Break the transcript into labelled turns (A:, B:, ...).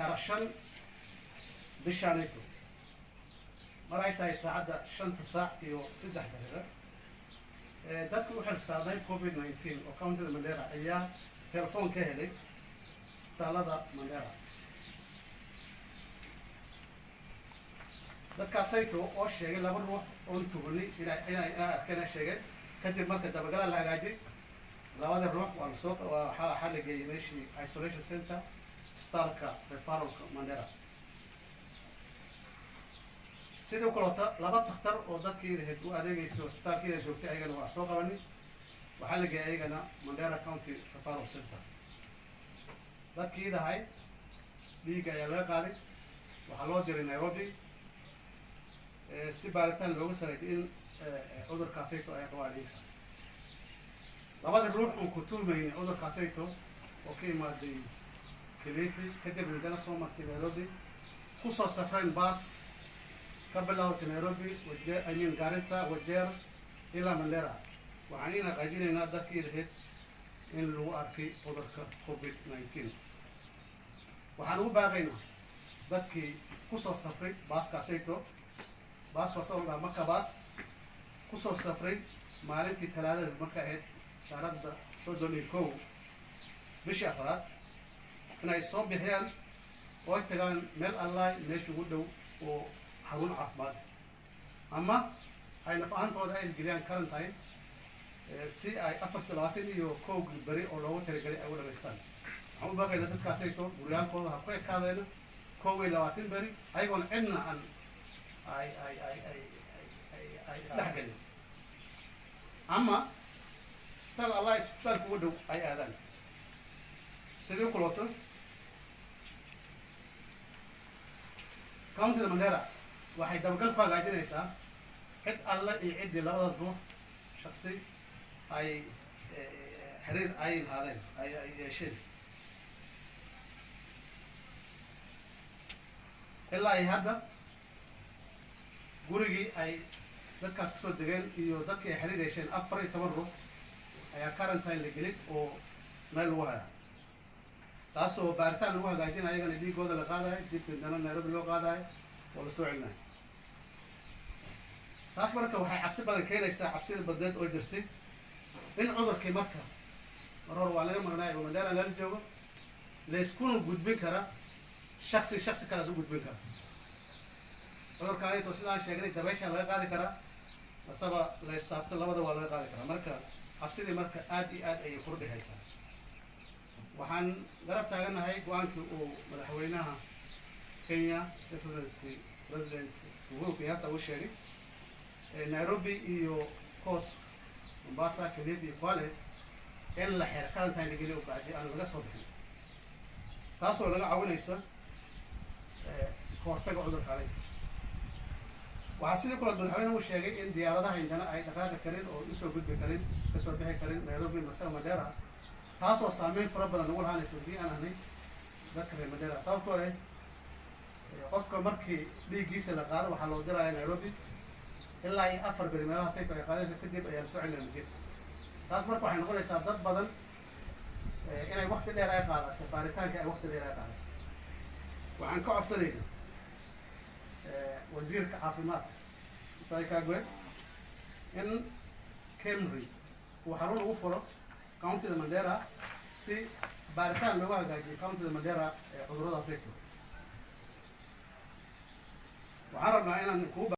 A: Taarikh 5 bishaanayto mar ay tahay saacadda 5:03, dadka u xilsaarnay COVID-19 oo countyda Mandera ayaa telefoon ka helay isbitaalada Mandera. Dadkaasayto oo sheegay laba ruux oon tugunay inay arkeen ay sheegeen. Kadib marka dabagalaa la hagaajiyay, labada ruux waa lasoo waxaa la geeyey meeshii isolation center, isbitaalka referralka Mandera. Sidoo kaleota laba takhtar oo dadkii u adeegayso isbitaalkiida joogtay ayagana waa soo qabanay, waxaa la geeyay ayagana Mandera County Referral Center. Dadkii dahay dhiigga ayaa laga qaaday, waxaa loo diray Nairobi si baaritaan looga sameeyay in cudurkaasayto ay qabaan ninka. Labada ruux oon ku tuumaynin cudurkaasayto oo ka imaaday Kilifi, kadib haddana soo martay Nairobi, kusoo safreen baas ka bilaabatay Nairobi, Wajeer, I mean Garissa, Wajeer ilaa Mandera, waxaan ina xaqiijinaynaa dadkii lahayd in lagu arkay cudurka COVID-19. Waxaan ugu baaqaynaa dadkii kusoo safray baaskaasayto, baaskaas oo la dhaha Maka baas, kusoo safray maalintii Talaadada marka ahayd taariikhda 31 bishii afraad, inay soo bixiyaan oo ay tagaan meel allaay meesha ugu dhow oo xarun caafimaad, ama ay naf ahaantooda ay isgeliyaan quarantine si ay 24-kii beri oo loogu talagelay ay u dhamaystaan. Waxaan u baaqaynaa dadkaasayto guryaalkooda ha ku ekaadeena 21 beri, ayagoona cidna aan ay isdhexgelin, ama isbitaal allah isbitaalka ugu dhow ay aadaan. Sidii kulooto countyda Mandera waxay dabagal ku hagaajinaysaa cid alle iyo ciddii labadaas ruux shaksi ay xiriir ay lahaadeen, ay yeesheen. Ilaa ay hadda gurigii ay dadkaas kusoo degeen iyo dadkii ay xiriir yeesheen 14 ruux ayaa quarantine la gelin oo meel lagu hayaa, taasoo baaritaan lagu hagaajinayo, ayagana dhiigooda la qaadayo, dib dana Nairobi loo qaadayo oo lasoo celinayo. Taas marka waxay cabsi badan keenaysaa, cabsida badneed oo jirtay in cudurkii marka mar hore waa laga maqnaay oo Mandera lala joogo, layskuna gudbin kara shaksi shaksi kalaas u gudbin kara cudurkaanito. Sidaan sheegnay, dabaysha laga qaadi karaa masaba la istaabto, labada waa laga qaadi karaa. Marka cabsidii marka aad iyo aad ayay kordhihaysaa. Waxaan garab taaganahay go-aankii uu madaxweynaha Kenya, His Excellency President Uhuru Kenyatta, uu sheegay Nairobi iyo Coast, Mombasa, Kilifi iyo Kwale in la xiro, quarantine la geliyo, bacdi aan laga soo bixin, taasoo laga caawinaysa ka hortaga cudurka aleyta. Waxaa sidii kale madaxweyne uu sheegay in diyaaradaha indana ay dhaqaaqi karin oo usoo gudbi karin, kasoo bixi karin Nairobi mase Mandera, taasoo saameyn fara badan nagu lahaanaysa haddii aan ahnay dadka reer Mandera, sababtoo ah qofka markii dhiiggiisa la qaado waxaa loo diraya Nairobi, ilaa iyo 4 beri meelaha sayto ay qaadaysa, kadib ayaa lasoo celinaya Majeerta. Taas marka waxay noqonaysaa dad badan inay wakti dheer ay qaadato baaritaanka, ay wakti dheer ay qaadato. Waxaan ka codsanaynaa wasiirka caafimaadka Mutahi Kagwe in KEMRI uu xarun ugu furo countyda Mandera si baaritaan loogu hagaajiyo countyda Mandera ee cudurradaasayto. Waxaan rabnaa inaan kugu